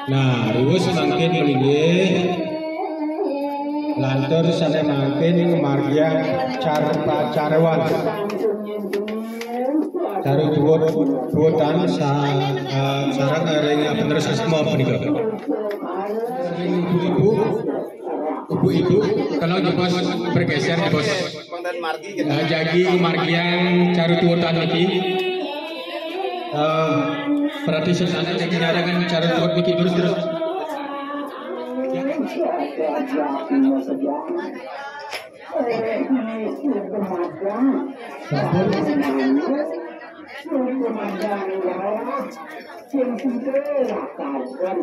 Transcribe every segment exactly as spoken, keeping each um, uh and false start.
Nah, ruwus mangkin melinggih. Lantur sané mangkin margiang car-, pacarewan. Caru tuwut-, tuwutan sa-, eh, sareng ring penerus asma punika. Ring ibu-ibu, ibu-ibu, kalau jebos bergeser, jebos. Konten margi gitu. Eh, jagi margiang caru tuwutan niki. Eh, berarti sesana jagi nyarangan caru tuwut niki terus-terus. Sampun. Sing sida lakarken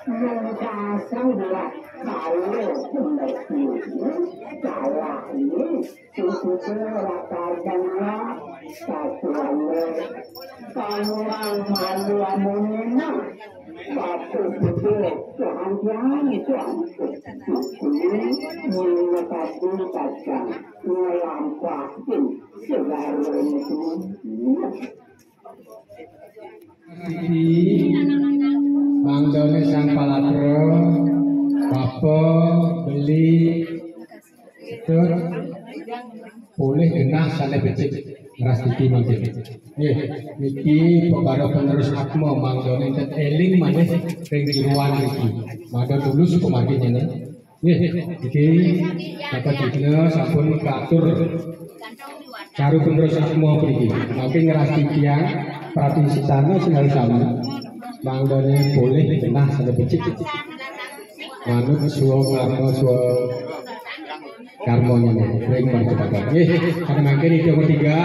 nungkasang belah kala bener dini, kalahne sing sida lakarken satuane pangurang malu amonena. Batu betul kehantian itu. Ini menetapkan kacang ngelampahin segala itu. Iki mangdane sang palatra, bapa, beli, sedulur, polih genah sane becik ngrastiti mangkin. Nggih, niki pepara penerus atma mangdane enten eling malih ring jeroan niki. Mangda tulus pamargine. Nggih, niki Bapak Digna sampun katur caru penerus atma puniki. Mangke ngrastiti tiyang pratiwisata sinau sami. Mangdane polih genah sane becik. Manut suwa karma suwa karmane ring pancepakan. Nggih, sane mangke itung tiga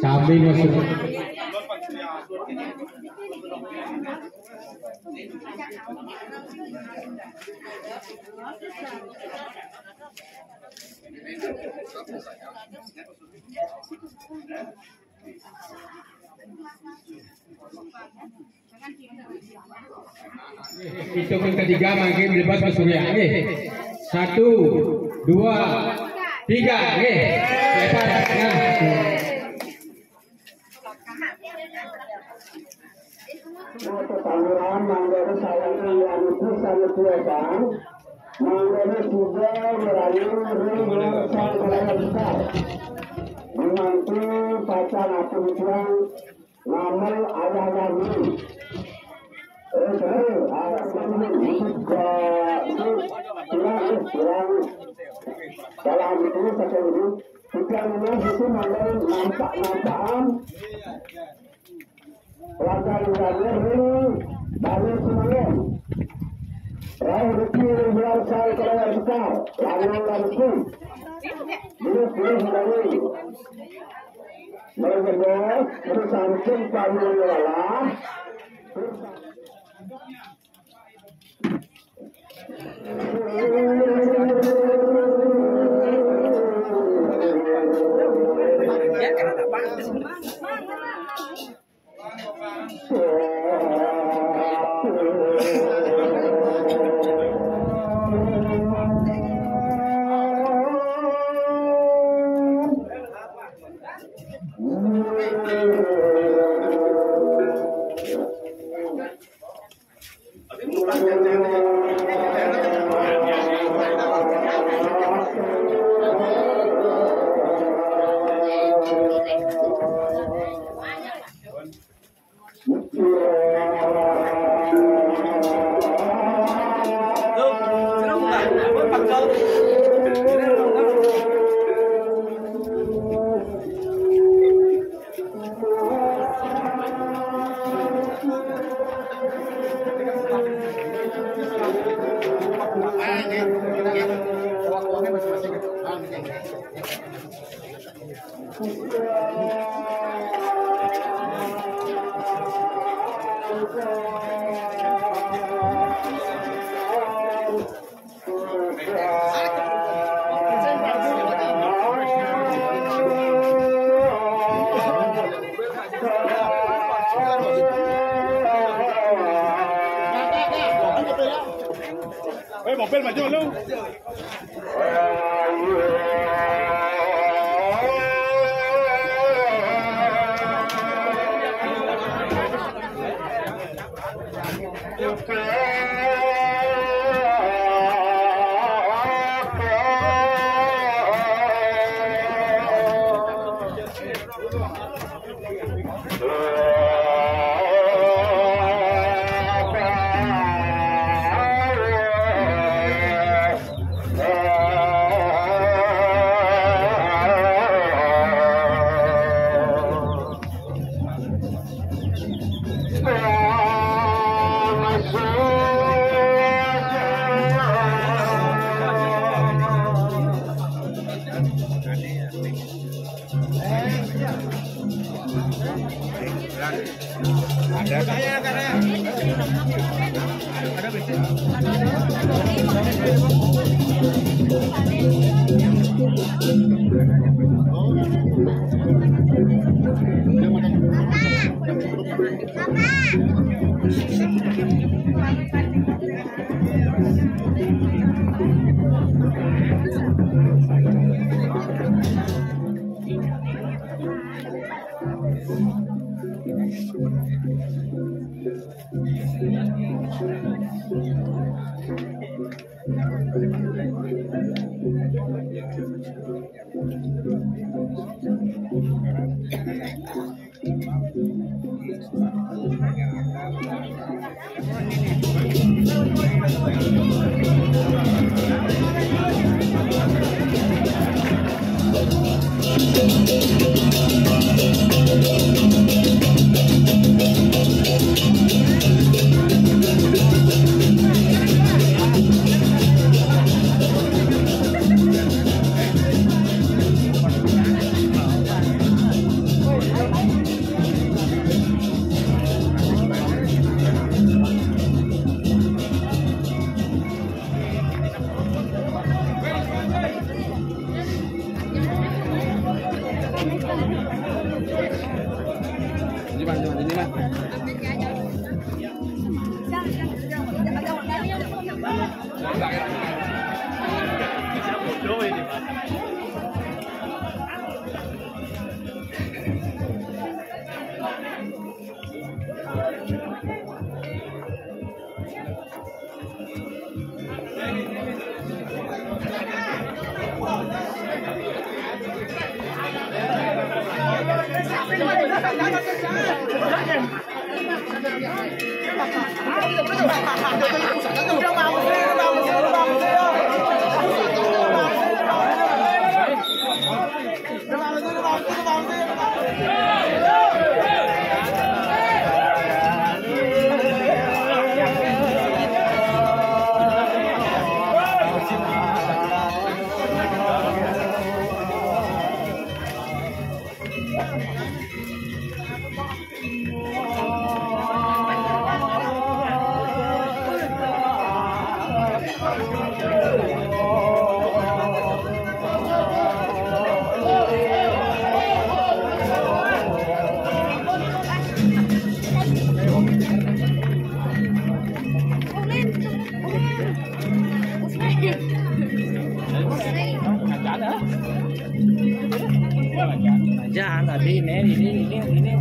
sami masuk. Hitungan ketiga mangke melebat ke Surya. Nggih. Satu, dua, tiga. Nggih. Lebar. Nah. Nah, tetangguran manggone sayang yang itu sangat biasa. Manggone juga berani ring sang kalayan besar. Menanti pacar aku bilang ngamel ayah lagi. Eh, bener, ayah lagi. Itu juga, itu kurang, kurang. Dalam itu, satu ini. Tiga ini, itu manggone nampak-nampakan. Raja Raja ring Bali Semangun. Rauh Riki ring Bulan Sai Kerajaan Besar, Lanang Lansi. Dulu Dulu Semangun. Mereka Dulu Samping Palu Lala. Eh, mobil maju lu. Jangan tadi ini, ini, ini, ini.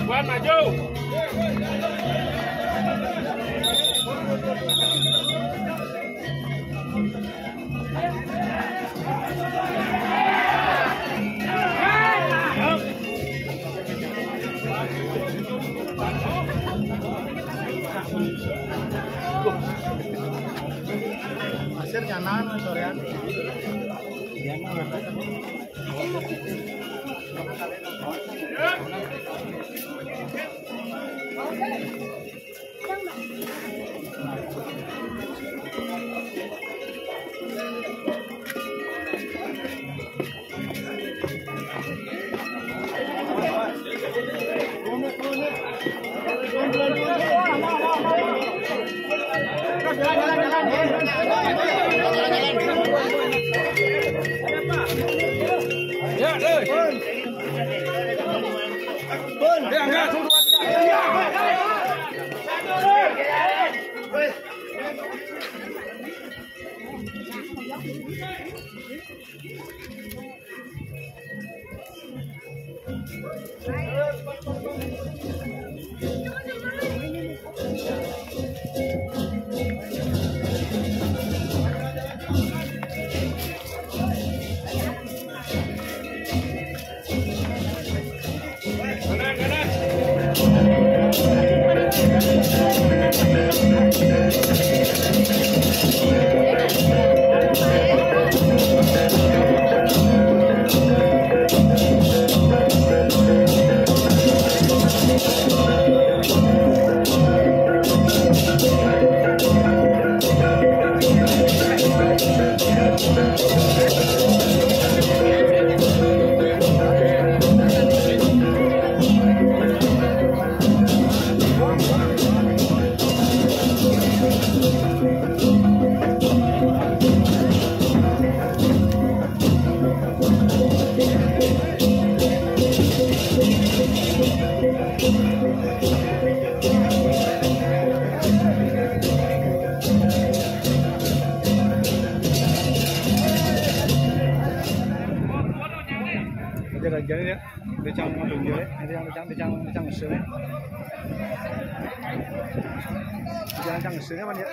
Buat maju. Pasir nyanan sorean. Dia dah jalan dia. Dia cang tu dia. Dia cang, dia cang, dia cang, dia cang sini. Dia cang sini mana dia?